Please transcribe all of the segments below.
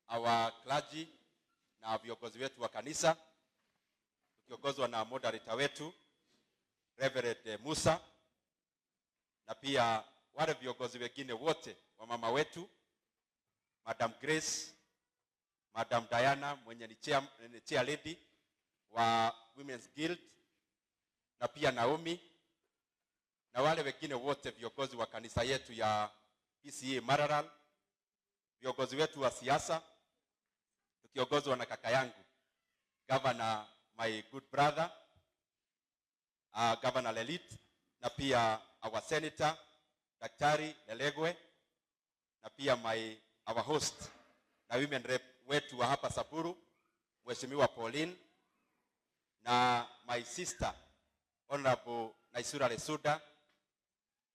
our clergy na viongozi wetu wa kanisa tukiongozwa na moderator wetu Reverend Musa, na pia wale viongozi wengine wote wa mama wetu, Madam Grace, Madam Diana mwenye ni chair lady wa Women's Guild, na pia Naomi, na wale wengine wote viongozi wa kanisa yetu ya PCA Maralal, viongozi wetu wa siasa tukiongozwa na kaka yangu Governor, my good brother, Governor Lelit, na pia our senator Daktari Lelegwe, na pia our host na women rep wetu wa hapa Samburu Mheshimiwa Pauline, na my sister Honorable Naisura Lesuda.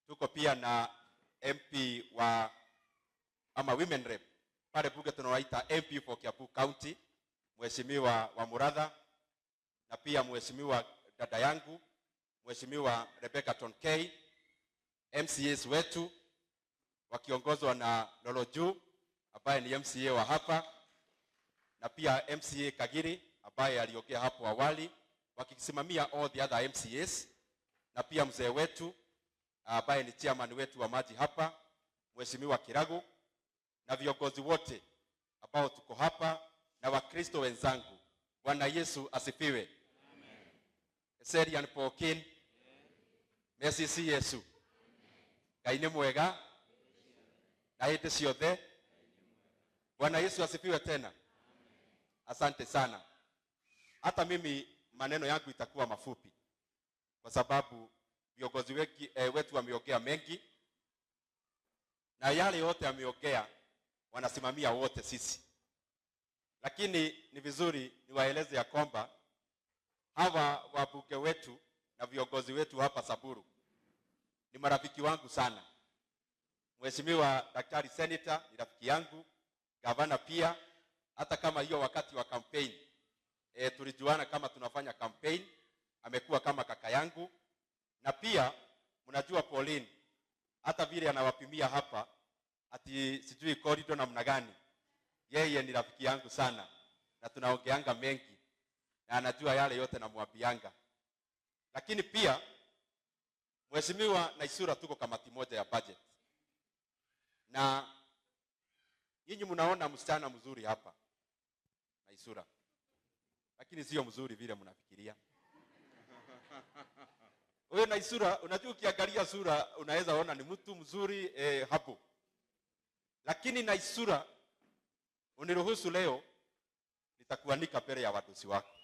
Tuko pia na MP wa ama women rep pale bunge tunawaita MP for Kiambu County Mheshimiwa wa Muratha, na pia Mheshimiwa dada yangu Mheshimiwa Rebecca Tonkei, MCAs wetu wakiongozwa na Loloju ambaye ni MCA wa hapa, na pia MCA Kagiri ambaye aliongea hapo awali, wakisimamia all the other MCAs, na pia mzee wetu ambaye ni chairman wetu wa maji hapa Mheshimiwa Kiragu, na viongozi wote ambao tuko hapa na Wakristo wenzangu. Bwana Yesu asifiwe. Amen. Eserian Pokin. Mesisi Yesu. Ngai nĩ mwega na hĩndĩ ciothe. Bwana Yesu asifiwe tena. Asante sana. Hata mimi maneno yangu itakuwa mafupi kwa sababu viongozi wetu wameongea mengi, na yale yote wameongea wanasimamia wote sisi. Lakini ni vizuri niwaeleze ya kwamba hawa wabunge wetu na viongozi wetu hapa Samburu ni marafiki wangu sana. Mheshimiwa Daktari Senator ni rafiki yangu, gavana pia. Hata kama hiyo wakati wa campaign tulijuana kama tunafanya campaign, amekuwa kama kaka yangu. Na pia mnajua Pauline, hata vile anawapimia hapa ati sijui corridor namna gani, yeye ni rafiki yangu sana na tunaongeanga mengi na anajua yale yote namwambianga. Lakini pia Mheshimiwa Naisura tuko kamati moja ya budget, na nyinyi mnaona msichana mzuri hapa Naisura, lakini sio mzuri vile mnafikiria. Wewe Naisura, unajua ukiangalia sura unaweza ona ni mtu mzuri hapo. Lakini Naisura, uniruhusu leo nitakuanika mbele ya wadosi wako.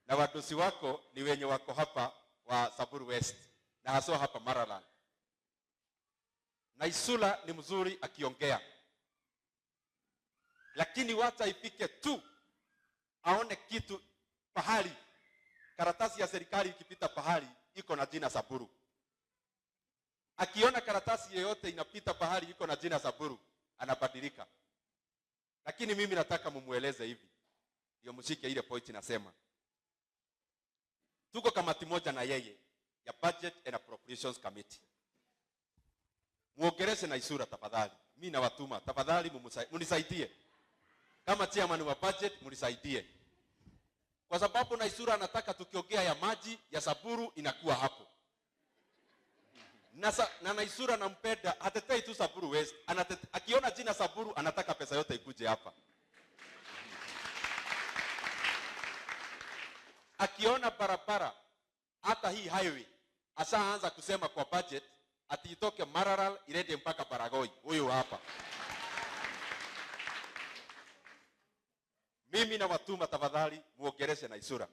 Na wadosi wako ni wenye wako hapa wa Samburu West na haswa hapa Maralal. Naisura ni mzuri akiongea, lakini wacha ifike tu aone kitu pahali, karatasi ya serikali ikipita pahali iko na jina Samburu. Akiona karatasi yoyote inapita pahali iko na jina Samburu, anabadilika. Lakini mimi nataka mumueleze hivi, ndio mshike ile point nasema. Tuko kamati moja na yeye ya Budget and Appropriations Committee. Muongeleshe Naisura tafadhali. Mimi nawatuma tafadhali munisaidie. Kama chairman wa budget munisaidie. Kwa sababu Naisura anataka tukiongea ya maji ya Samburu inakuwa hapo. Na Naisura nampenda, hatetei tu Samburu West, akiona jina Samburu anataka pesa yote ikuje hapa. Akiona barabara hata hii highway ashaanza kusema kwa budget ati itoke Maralal ilete mpaka Baragoi. Huyu hapa. Mimi na watuma tafadhali muongeleshe Naisura.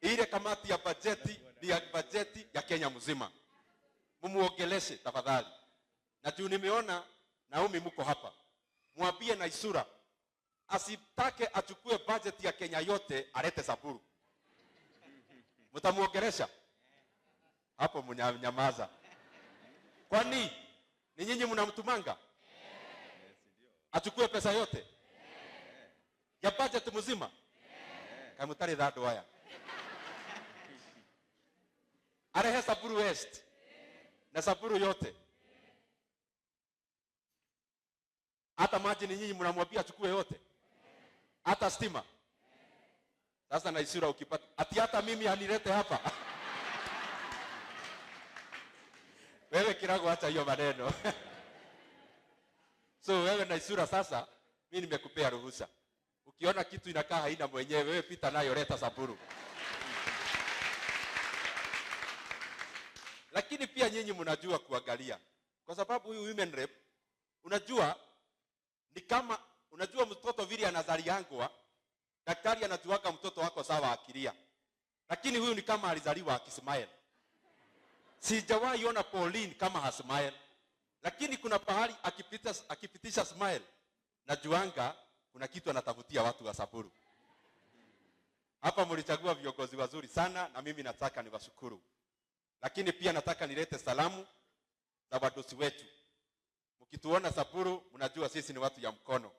Ile kamati ya bajeti ni ya bajeti ya Kenya mzima. Mumuongeleshe tafadhali. Na juu nimeona Naomi mko hapa, mwambie Naisura asitake achukue budget ya Kenya yote alete Samburu. Mtamuongelesha? Hapo mnyamaza. Kwani ni nyinyi mnamtumanga? Achukue pesa yote ya budget mzima? Kamutari thando haya. Arehe Samburu West na Samburu yote. Hata maji ni nyinyi mnamwambia achukue yote, hata stima. Sasa Naisura ukipata ati hata mimi anilete hapa. Wewe Kirago, acha hiyo maneno. So wewe Naisura, sasa mimi nimekupea ruhusa. Ukiona kitu inakaa haina mwenyewe, wewe pita nayo, leta Samburu. Lakini pia nyinyi mnajua kuangalia, kwa sababu huyu women rep, unajua ni kama unajua mtoto vile anazaliangwa, daktari anajuaga mtoto wako sawa akilia, lakini huyu ni kama alizaliwa akismile. Sijawahi ona Pauline kama hasmile, lakini kuna pahali akipitisha smile, najuanga kuna kitu anatafutia watu wa Samburu. Hapa mlichagua viongozi wazuri sana, na mimi nataka niwashukuru. Lakini pia nataka nilete salamu za wadosi wetu. Mkituona Samburu, mnajua sisi ni watu ya mkono.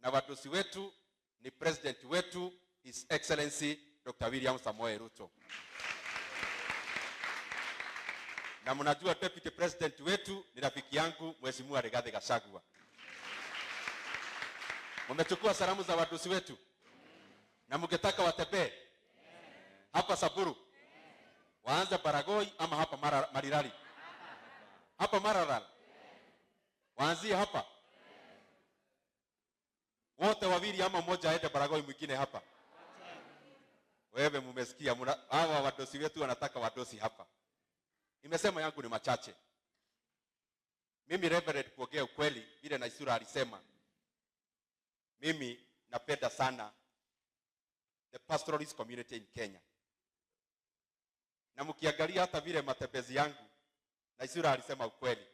Na wadosi wetu ni president wetu, His Excellency Dr. William Samoei Ruto. Na mnajua deputy president wetu ni rafiki yangu Mheshimiwa Rigathi Gachagua. Mmechukua salamu za wadosi wetu? Na mngetaka watembee hapa Samburu? Waanze Baragoi ama hapa Marirari? Hapa Maralal. Waanzie hapa. Wote wawili ama mmoja aende Baragoi mwingine hapa. Wewe mmesikia, hawa wadosi wetu wanataka wadosi hapa. Nimesema yangu ni machache. Mimi Reverend, kuongea ukweli vile Naisura alisema, mimi napenda sana the pastoralist community in Kenya. Na mkiangalia hata vile matembezi yangu, Naisura alisema ukweli.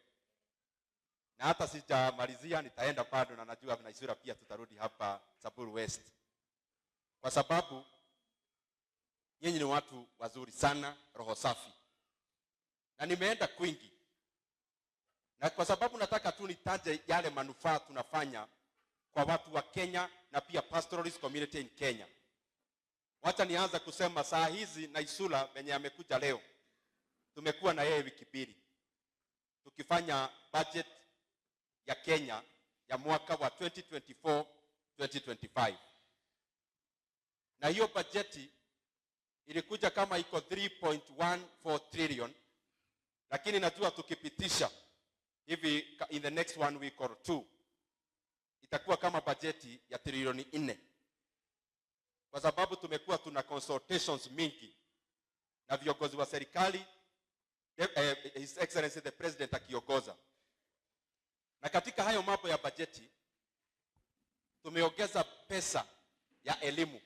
Na hata sijamalizia, nitaenda bado, na najua Naisura pia tutarudi hapa Samburu West. Kwa sababu nyinyi ni watu wazuri sana, roho safi. Na nimeenda kwingi. Na kwa sababu nataka tu nitaje yale manufaa tunafanya kwa watu wa Kenya na pia pastoralist community in Kenya. Wacha nianza kusema saa hizi Naisura venye amekuja leo, tumekuwa na yeye wiki mbili tukifanya budget ya Kenya ya mwaka wa 2024-2025. Na hiyo bajeti ilikuja kama iko 3.14 trillion, lakini najua tukipitisha hivi in the next 1 week or 2 itakuwa kama bajeti ya trilioni 4. Kwa sababu tumekuwa tuna consultations mingi na viongozi wa serikali, His Excellency the President akiongoza. Na katika hayo mambo ya bajeti tumeongeza pesa ya elimu.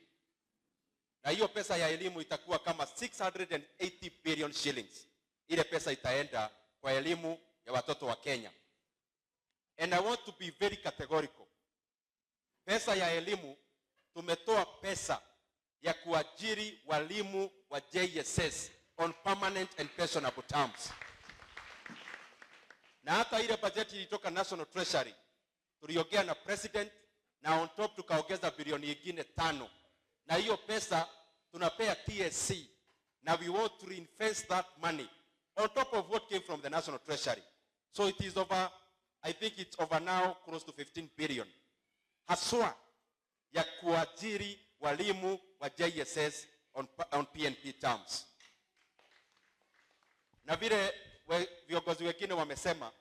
Na hiyo pesa ya elimu itakuwa kama 680 billion shillings. Ile pesa itaenda kwa elimu ya watoto wa Kenya. And I want to be very categorical. Pesa ya elimu, tumetoa pesa ya kuajiri walimu wa JSS on permanent and pensionable terms. Na hata ile bajeti ilitoka National Treasury, tuliongea na president na on top tukaongeza bilioni nyingine 5. Na hiyo pesa tunapea TSC, na we want to reinvest that money on top of what came from the National Treasury. So it is over, I think it's over now close to 15 billion. Haswa ya kuajiri walimu wa JSS on PNP terms. Na vile viongozi wengine wamesema,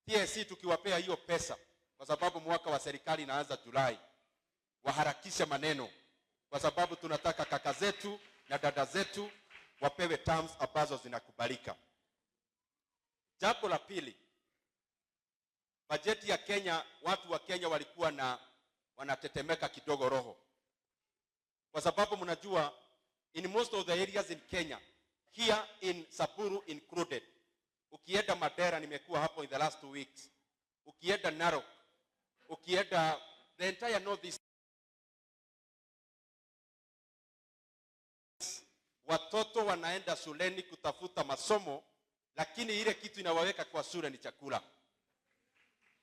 TSC tukiwapea hiyo pesa, kwa sababu mwaka wa serikali inaanza Julai, waharakishe maneno, kwa sababu tunataka kaka zetu na dada zetu wapewe terms ambazo zinakubalika. Jambo la pili, bajeti ya Kenya, watu wa Kenya walikuwa na wanatetemeka kidogo roho. Kwa sababu mnajua in most of the areas in Kenya, here in Samburu included, ukienda Mandera, nimekuwa hapo in the last 2 weeks, ukienda Narok, ukienda the entire northeast, watoto wanaenda shuleni kutafuta masomo, lakini ile kitu inawaweka kwa shule ni chakula.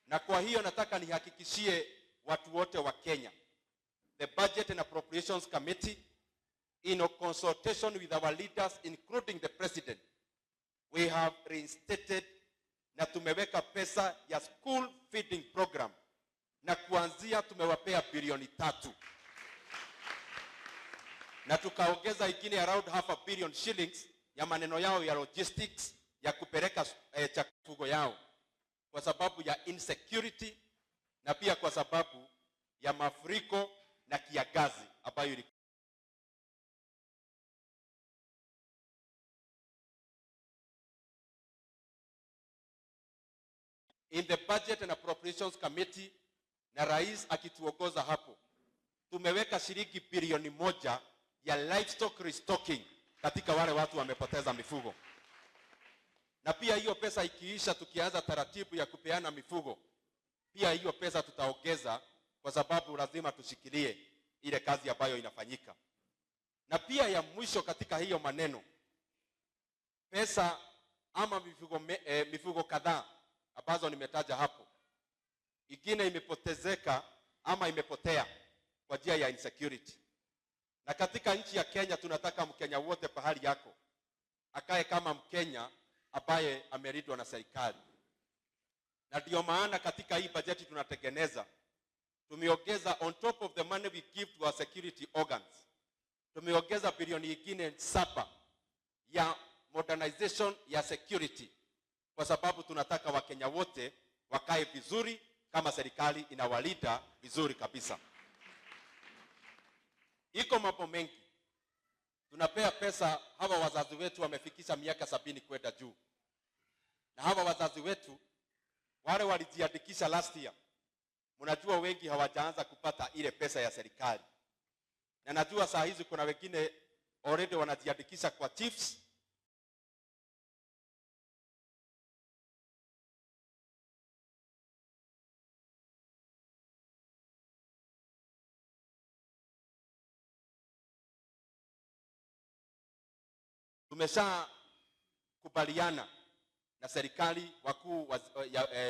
Na kwa hiyo nataka nihakikishie watu wote wa Kenya, the Budget and Appropriations Committee, in a consultation with our leaders, including the president, we have reinstated na tumeweka pesa ya school feeding program, na kuanzia tumewapea bilioni 3, na tukaongeza ingine around 500 million shillings ya maneno yao ya logistics ya kupeleka chafugo yao, kwa sababu ya insecurity na pia kwa sababu ya mafuriko na kiangazi ambayo ilikuwa. In the Budget and Appropriations Committee, na rais akituongoza hapo, tumeweka shilingi bilioni 1 ya livestock restocking katika wale watu wamepoteza mifugo. Na pia hiyo pesa ikiisha, tukianza taratibu ya kupeana mifugo, pia hiyo pesa tutaongeza, kwa sababu lazima tushikilie ile kazi ambayo inafanyika. Na pia ya mwisho katika hiyo maneno, pesa ama mifugo kadhaa ambazo nimetaja hapo, ingine imepotezeka ama imepotea kwa njia ya insecurity. Na katika nchi ya Kenya tunataka Mkenya wote pahali yako akae kama Mkenya ambaye amelindwa na serikali. Na ndio maana katika hii bajeti tunatengeneza, tumeongeza on top of the money we give to our security organs, tumeongeza bilioni nyingine 7 ya modernization ya security, kwa sababu tunataka Wakenya wote wakae vizuri kama serikali inawalinda vizuri kabisa. Iko mambo mengi. Tunapea pesa hawa wazazi wetu wamefikisha miaka 70 kwenda juu. Na hawa wazazi wetu wale walijiandikisha last year, mnajua wengi hawajaanza kupata ile pesa ya serikali. Na najua saa hizi kuna wengine already wanajiandikisha kwa chiefs. Tumesha kubaliana na serikali wakuu,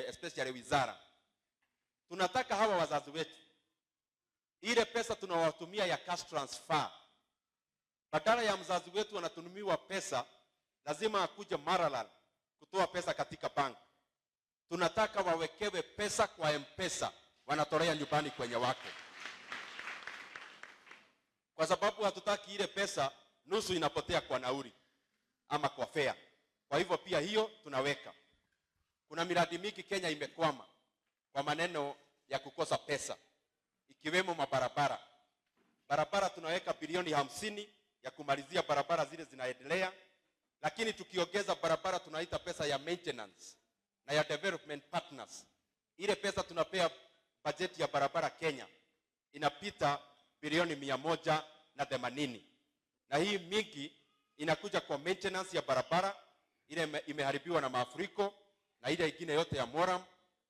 especially wizara. Tunataka hawa wazazi wetu, ile pesa tunawatumia ya cash transfer, badala ya mzazi wetu anatumiwa pesa, lazima akuje Maralal kutoa pesa katika bank. Tunataka wawekewe pesa kwa M-Pesa, wanatolea nyumbani kwenye wako. Kwa sababu hatutaki ile pesa nusu inapotea kwa nauli ama kwa fare. Kwa hivyo pia hiyo tunaweka. Kuna miradi mingi Kenya imekwama kwa maneno ya kukosa pesa, ikiwemo mabarabara. Barabara tunaweka bilioni 50 ya kumalizia barabara zile zinaendelea, lakini tukiongeza barabara tunaita pesa ya maintenance na ya development partners. Ile pesa tunapea bajeti ya barabara Kenya inapita bilioni 180. Na hii mingi inakuja kwa maintenance ya barabara ile imeharibiwa na mafuriko na ile ingine yote ya moram,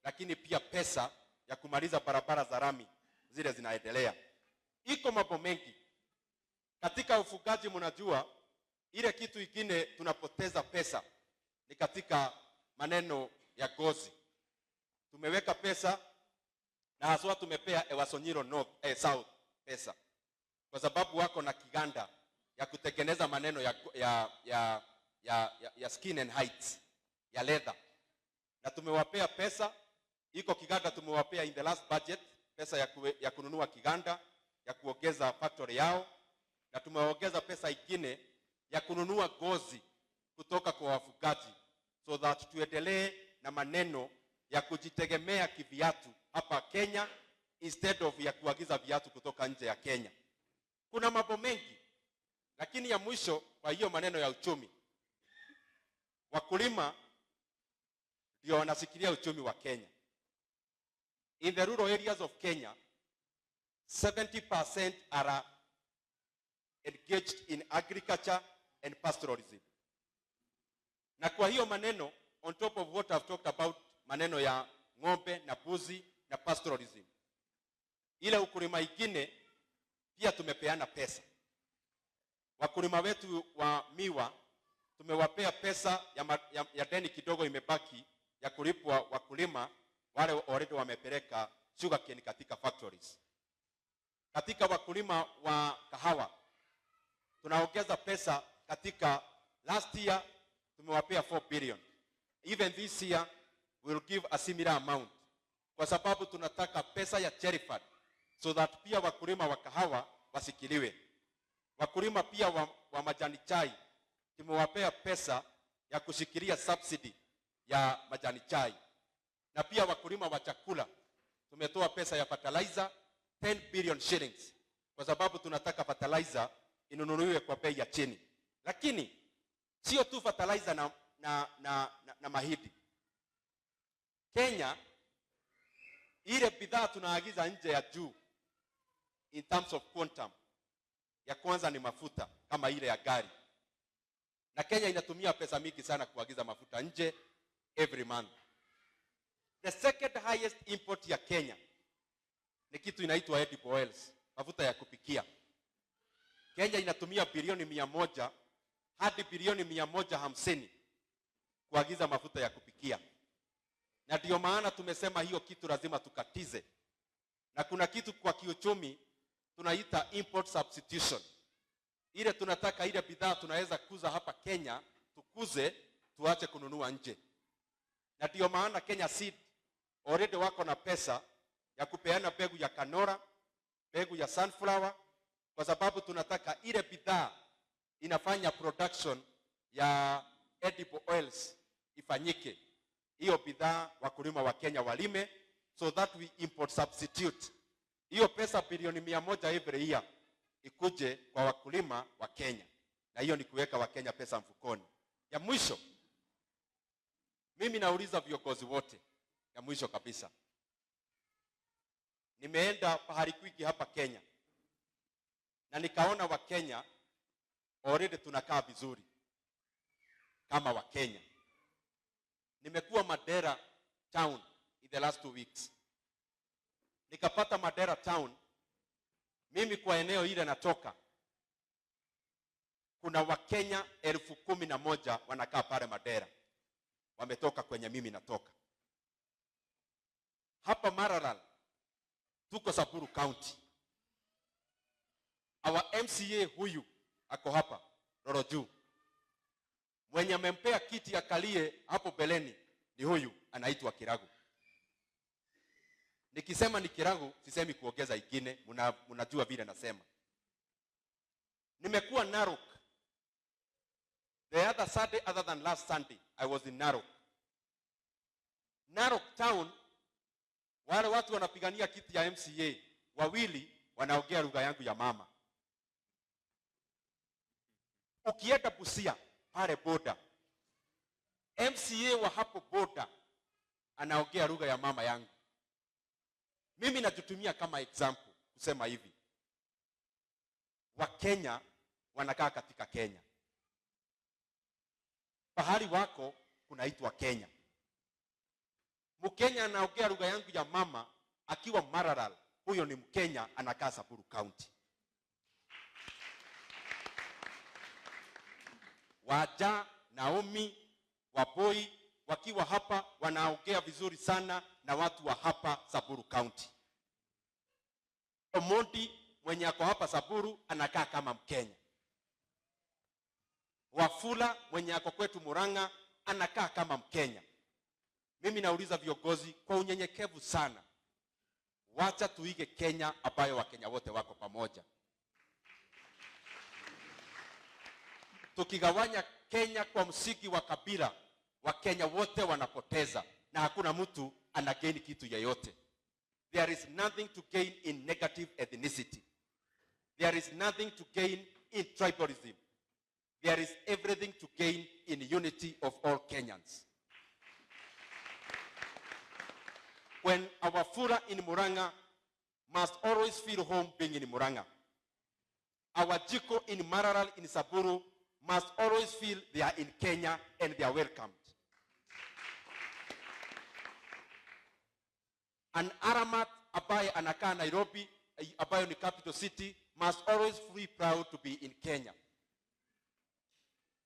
lakini pia pesa ya kumaliza barabara za rami zile zinaendelea. Iko mambo mengi. Katika ufugaji mnajua ile kitu ingine tunapoteza pesa ni katika maneno ya gozi. Tumeweka pesa na haswa tumepea Ewasonyiro North, South pesa, kwa sababu wako na kiganda ya kutengeneza maneno ya skin and heights ya leather. Na tumewapea pesa, iko kiganda tumewapea in the last budget pesa ya kununua kiganda ya kuongeza factory yao, na tumeongeza pesa ingine ya kununua gozi kutoka kwa wafugaji, so that tuendelee na maneno ya kujitegemea kiviatu hapa Kenya instead of ya kuagiza viatu kutoka nje ya Kenya. Kuna mambo mengi, lakini ya mwisho kwa hiyo maneno ya uchumi, wakulima ndio wanashikilia uchumi wa Kenya. In the rural areas of Kenya, 70% are engaged in agriculture and pastoralism. Na kwa hiyo maneno, on top of what I've talked about, maneno ya ng'ombe na buzi na pastoralism, ile ukulima ingine pia tumepeana pesa. Wakulima wetu wa miwa tumewapea pesa ya deni kidogo imebaki ya kulipwa wakulima wale already wamepeleka sugarcane katika factories. Katika wakulima wa kahawa tunaongeza pesa katika last year tumewapea 4 billion. Even this year will give a similar amount, kwa sababu tunataka pesa ya Cherry Fund so that pia wakulima wa kahawa wasikiliwe. Wakulima pia wa majani chai tumewapea pesa ya kushikilia subsidy ya majani chai, na pia wakulima wa chakula tumetoa pesa ya fertilizer 10 billion shillings, kwa sababu tunataka fertilizer inunuliwe kwa bei ya chini. Lakini sio tu fertilizer na mahindi. Kenya ile bidhaa tunaagiza nje ya juu in terms of quantum, ya kwanza ni mafuta kama ile ya gari. Na Kenya inatumia pesa mingi sana kuagiza mafuta nje every month. The second highest import ya Kenya ni kitu inaitwa edible oils, mafuta ya kupikia. Kenya inatumia bilioni 100 hadi bilioni 150 kuagiza mafuta ya kupikia. Na ndio maana tumesema hiyo kitu lazima tukatize. Na kuna kitu kwa kiuchumi tunaita import substitution. Ile tunataka ile bidhaa tunaweza kuza hapa Kenya, tukuze, tuache kununua nje. Na ndio maana Kenya Seed already wako na pesa ya kupeana mbegu ya canola, mbegu ya sunflower, kwa sababu tunataka ile bidhaa inafanya production ya edible oils ifanyike. Hiyo bidhaa wakulima wa Kenya walime, so that we import substitute. Hiyo pesa bilioni 100 every year ikuje kwa wakulima wa Kenya. Na hiyo ni kuweka wa Kenya pesa mfukoni. Ya mwisho, mimi nauliza viongozi wote, ya mwisho kabisa. Nimeenda pahali kwingi hapa Kenya na nikaona wa Kenya already tunakaa vizuri kama wa Kenya. Nimekuwa Mandera town in the last 2 weeks. Nikapata Mandera town, mimi kwa eneo ile natoka, kuna Wakenya 11,000 wanakaa pale Mandera. Wametoka kwenye mimi natoka. Hapa Maralal tuko Samburu County. Our MCA huyu ako hapa Loro Juu. Mwenye amempea kiti akalie hapo beleni ni huyu anaitwa Kiragu. Nikisema ni Kiragu sisemi kuongeza ingine, mnajua vile nasema. Nimekuwa Narok. The other Sunday other than last Sunday I was in Narok. Narok town, wale watu wanapigania kiti ya MCA wawili wanaongea lugha yangu ya mama. Ukienda Busia pale border, MCA wa hapo border anaongea lugha ya mama yangu. Mimi najitumia kama example kusema hivi: Wakenya wanakaa katika Kenya. Pahali wako kunaitwa Kenya. Mkenya anaongea lugha yangu ya mama akiwa Maralal, huyo ni Mkenya anakaa Samburu County. Waja, Naomi, Waboi wakiwa hapa wanaongea vizuri sana na watu wa hapa Samburu County. Omondi mwenye ako hapa Samburu anakaa kama Mkenya. Wafula mwenye ako kwetu Murang'a anakaa kama Mkenya. Mimi nauliza viongozi kwa unyenyekevu sana, wacha tuige Kenya ambayo Wakenya wote wako pamoja. Tukigawanya Kenya kwa msingi wa kabila, Wakenya wote wanapoteza na hakuna mtu anagain kitu yeyote. There is nothing to gain in negative ethnicity. There is nothing to gain in tribalism. There is everything to gain in unity of all Kenyans. When our Fura in Murang'a must always feel home being in Murang'a. Our Jiko in Maralal in Samburu must always feel they are in Kenya and they are welcomed. An Aramat ambaye anakaa Nairobi, ambayo ni capital city, must always feel proud to be in Kenya.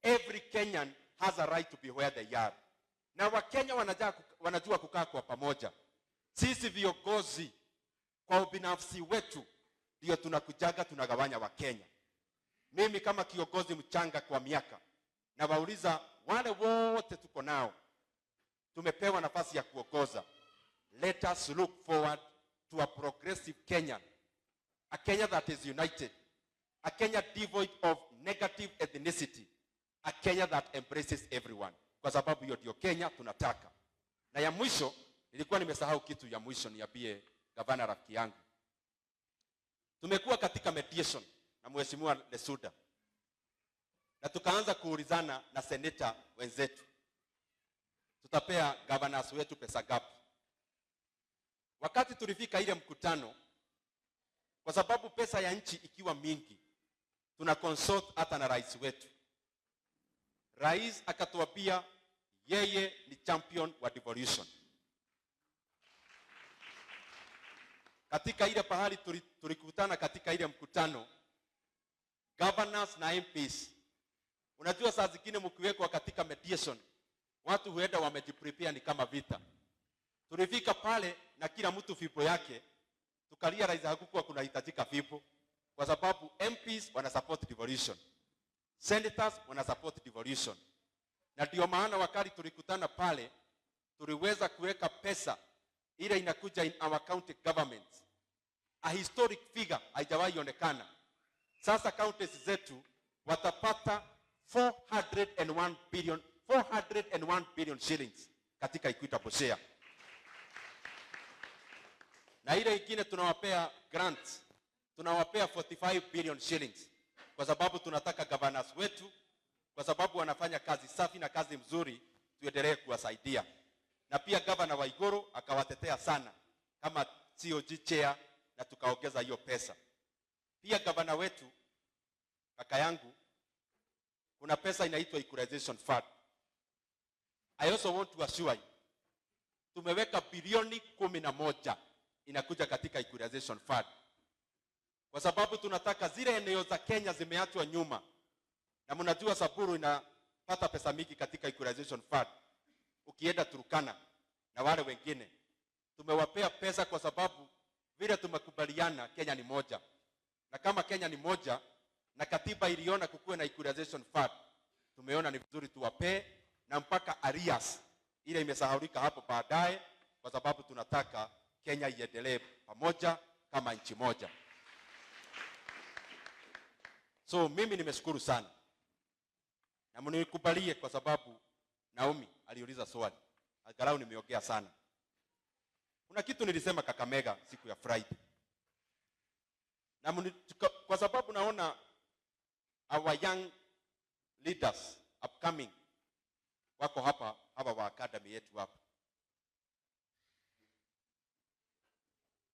Every Kenyan has a right to be where they are. Na Wakenya wanajua kukaa kwa pamoja. Sisi viongozi kwa ubinafsi wetu ndio tunakujaga tunagawanya Wakenya. Mimi kama kiongozi mchanga kwa miaka, na wauliza wale wote tuko nao, tumepewa nafasi ya kuongoza. Let us look forward to a progressive Kenya, a Kenya that is united, a Kenya devoid of negative ethnicity, a Kenya that embraces everyone, kwa sababu hiyo ndio Kenya tunataka. Na ya mwisho, nilikuwa nimesahau kitu ya mwisho, niambie gavana rafiki yangu. Tumekuwa katika mediation na Mheshimiwa Lesuda, na tukaanza kuulizana na seneta wenzetu, tutapea governors wetu pesa gapi? Wakati tulifika ile mkutano, kwa sababu pesa ya nchi ikiwa mingi, tuna consult hata na rais wetu. Rais akatuambia yeye ni champion wa devolution. Katika ile pahali tulikutana katika ile mkutano, governors na MPs. Unajua saa zingine mkiwekwa katika mediation, watu huenda wamejiprepare ni kama vita. Tulifika pale na kila mtu fimbo yake, tukarealize hakukuwa kunahitajika fimbo, kwa sababu MPs wana support devolution, senators wana support devolution. Na ndio maana wakati tulikutana pale, tuliweza kuweka pesa ile inakuja in our county government, a historic figure haijawahi onekana. Sasa counties zetu watapata 401 billion shillings katika equitable share. Na ile ingine tunawapea grants, tunawapea 45 billion shillings, kwa sababu tunataka governors wetu, kwa sababu wanafanya kazi safi na kazi mzuri, tuendelee kuwasaidia. Na pia Governor Waiguru akawatetea sana kama COG chair, na tukaongeza hiyo pesa. Pia governor wetu, kaka yangu, kuna pesa inaitwa Equalization Fund. I also want to assure you, tumeweka bilioni 11 inakuja katika Equalization Fund, kwa sababu tunataka zile eneo za Kenya zimeachwa nyuma. Na mnajua Samburu inapata pesa mingi katika Equalization Fund. Ukienda Turkana na wale wengine, tumewapea pesa kwa sababu vile tumekubaliana Kenya ni moja. Na kama Kenya ni moja na katiba iliona kukuwe na Equalization Fund, tumeona ni vizuri tuwapee, na mpaka arrears ile imesahaulika hapo baadaye, kwa sababu tunataka Kenya iendelee pamoja kama nchi moja. So mimi nimeshukuru sana, na mnikubalie kwa sababu Naomi aliuliza swali, angalau nimeongea sana. Kuna kitu nilisema Kakamega siku ya Friday, na kwa sababu naona our young leaders upcoming wako hapa, hapa wa academy yetu hapa.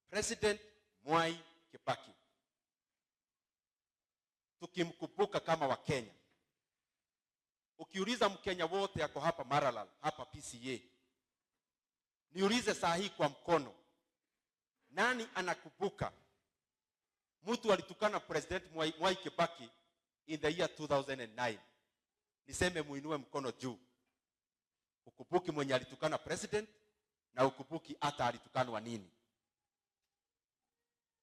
President Mwai Kibaki, tukimkumbuka kama wa Kenya, ukiuliza Mkenya wote yako hapa Maralal, hapa PCA, niulize saa hii kwa mkono, nani anakumbuka mtu alitukana President Mwai Kibaki in the year 2009? Niseme muinue mkono juu. Ukumbuki mwenye alitukana president, na ukumbuki hata alitukanwa nini.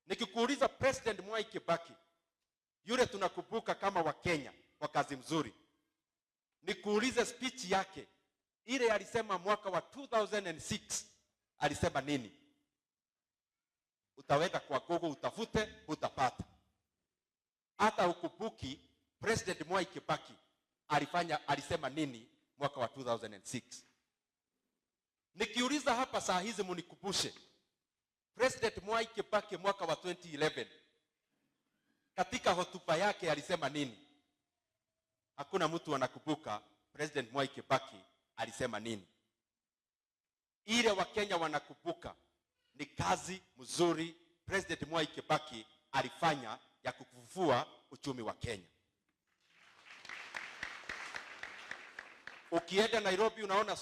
Nikikuuliza President Mwai Kibaki, yule tunakumbuka kama wa Kenya kwa kazi mzuri, nikuulize speech yake ile alisema mwaka wa 2006, alisema nini? Utaweka kwa Google utafute, utapata. Hata ukumbuki President Mwai Kibaki alisema nini mwaka wa 2006. Nikiuliza hapa saa hizi munikumbushe, President Mwai Kibaki mwaka wa 2011 katika hotuba yake alisema nini? Hakuna mtu anakumbuka President Mwai Kibaki alisema nini. Ile Wakenya wanakumbuka ni kazi mzuri President Mwai Kibaki alifanya ya kufufua uchumi wa Kenya. Ukienda Nairobi unaona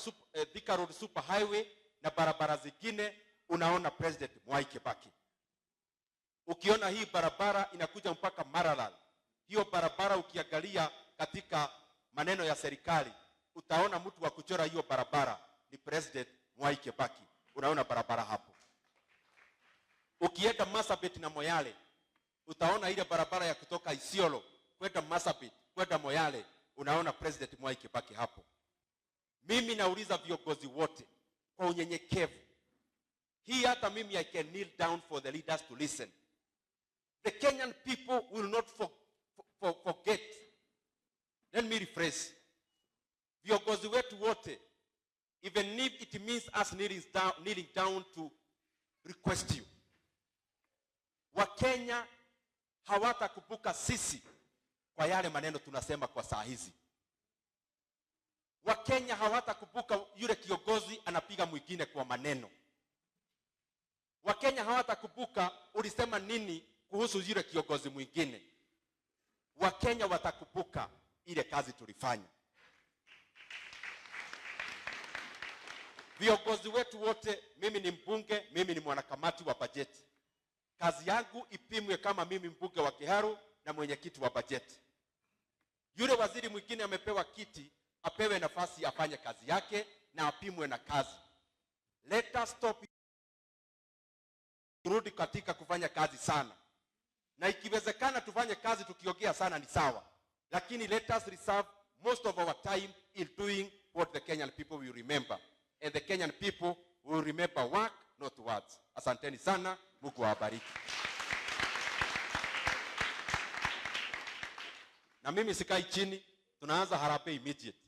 Thika Road Super Highway na barabara zingine, unaona President Mwai Kibaki. Ukiona hii barabara inakuja mpaka Maralal, hiyo barabara ukiangalia katika maneno ya serikali, utaona mtu wa kuchora hiyo barabara ni President Mwai Kibaki. Unaona barabara hapo. Ukienda Marsabit na Moyale, utaona ile barabara ya kutoka Isiolo kwenda Marsabit kwenda Moyale, unaona President Mwai Kibaki hapo. Mimi nauliza viongozi wote kwa unyenyekevu. Hii hata mimi I can kneel down for the leaders to listen. The Kenyan people will not forget. Let me rephrase. Viongozi wetu wote, even if it means us kneeling down to request you. Wakenya hawatakumbuka sisi kwa yale maneno tunasema kwa saa hizi. Wakenya hawatakumbuka yule kiongozi anapiga mwingine kwa maneno. Wakenya hawatakumbuka ulisema nini kuhusu yule kiongozi mwingine. Wakenya watakumbuka ile kazi tulifanya. Viongozi wetu wote, mimi ni mbunge, mimi ni mwanakamati wa bajeti. Kazi yangu ipimwe kama mimi mbunge wa Kiharu na mwenyekiti wa bajeti. Yule waziri mwingine amepewa kiti, apewe nafasi afanye kazi yake na apimwe na kazi. Let us stop, turudi katika kufanya kazi sana, na ikiwezekana tufanye kazi tukiongea sana ni sawa, lakini let us reserve most of our time in doing what the Kenyan people will remember, and the Kenyan people will remember work, not words. Asanteni sana, Mungu awabariki. Na mimi sikai chini, tunaanza harambee immediate.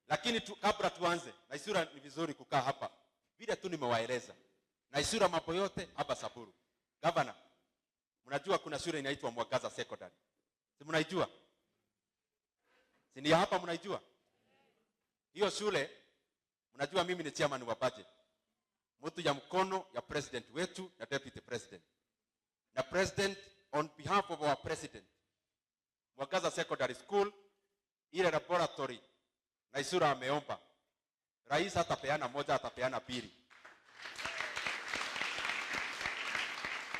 Lakini kabla tuanze, Naisura, ni vizuri kukaa hapa. Vile tu nimewaeleza. Naisura, mambo yote hapa Samburu. Governor, mnajua kuna shule inaitwa Mwangaza Secondary. Si mnaijua? Si ni hapa mnaijua? Hiyo shule, mnajua mimi ni chairman wa budget. Mtu ya mkono ya president wetu na deputy president. Na president, on behalf of our president, Mwangaza Secondary School, ile laboratory Naisura ameomba. Rais atapeana moja, atapeana pili.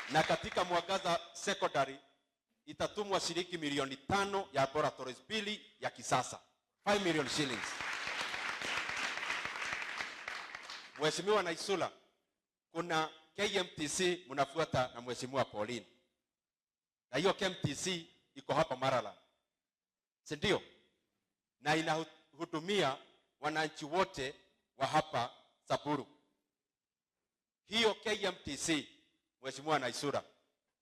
Na katika Mwangaza Secondary itatumwa shilingi milioni 5 ya laboratories mbili ya kisasa. 5 million shillings. Mheshimiwa Naisula, kuna KMTC mnafuata na Mheshimiwa Pauline. Na hiyo KMTC iko hapa Maralal, si ndio? Na inahudumia wananchi wote wa hapa Samburu. Hiyo KMTC, Mheshimiwa Naisura,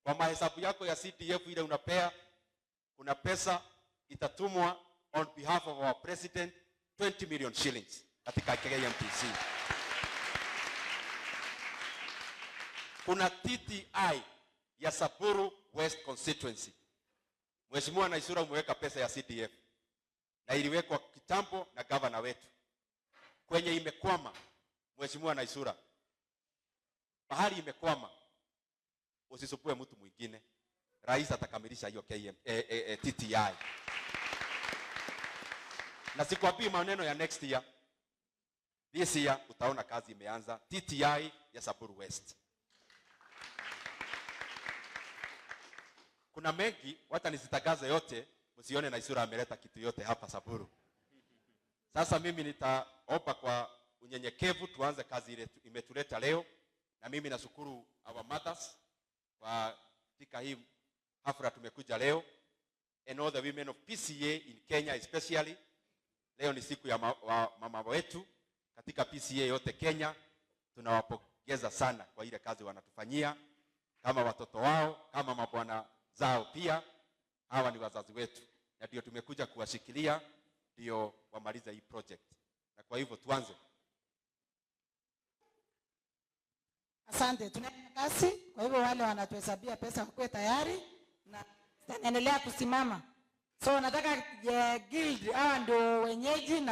kwa mahesabu yako ya CDF ile unapea, kuna pesa itatumwa on behalf of our president, 20 million shillings katika KMTC. Kuna TTI ya Samburu West Constituency. Mheshimiwa Naisura, umeweka pesa ya CDF na iliwekwa kitambo na gavana wetu. Kwenye imekwama, Mheshimiwa Naisura, pahali imekwama, usisupue mtu mwingine. Rais atakamilisha hiyo TTI. Na sikwambii maneno ya next year. This year utaona kazi imeanza TTI ya Samburu West. Kuna mengi, wacha nisitangaze yote, msione Naisura ameleta kitu yote hapa Samburu. Sasa mimi nitaomba kwa unyenyekevu tuanze kazi ile imetuleta leo, na mimi nashukuru our mothers kwa katika hii hafla tumekuja leo, and all the women of PCEA in Kenya especially. Leo ni siku ya mama wetu katika PCEA yote Kenya. Tunawapongeza sana kwa ile kazi wanatufanyia kama watoto wao, kama mabwana zao pia. Hawa ni wazazi wetu na ndio tumekuja kuwashikilia ndio wamalize hii project. Na kwa hivyo tuanze. Asante, tunaenda kasi. Kwa hivyo wale wanatuhesabia pesa wakuwe tayari na endelea kusimama. So nataka guild, hawa ndio wenyeji na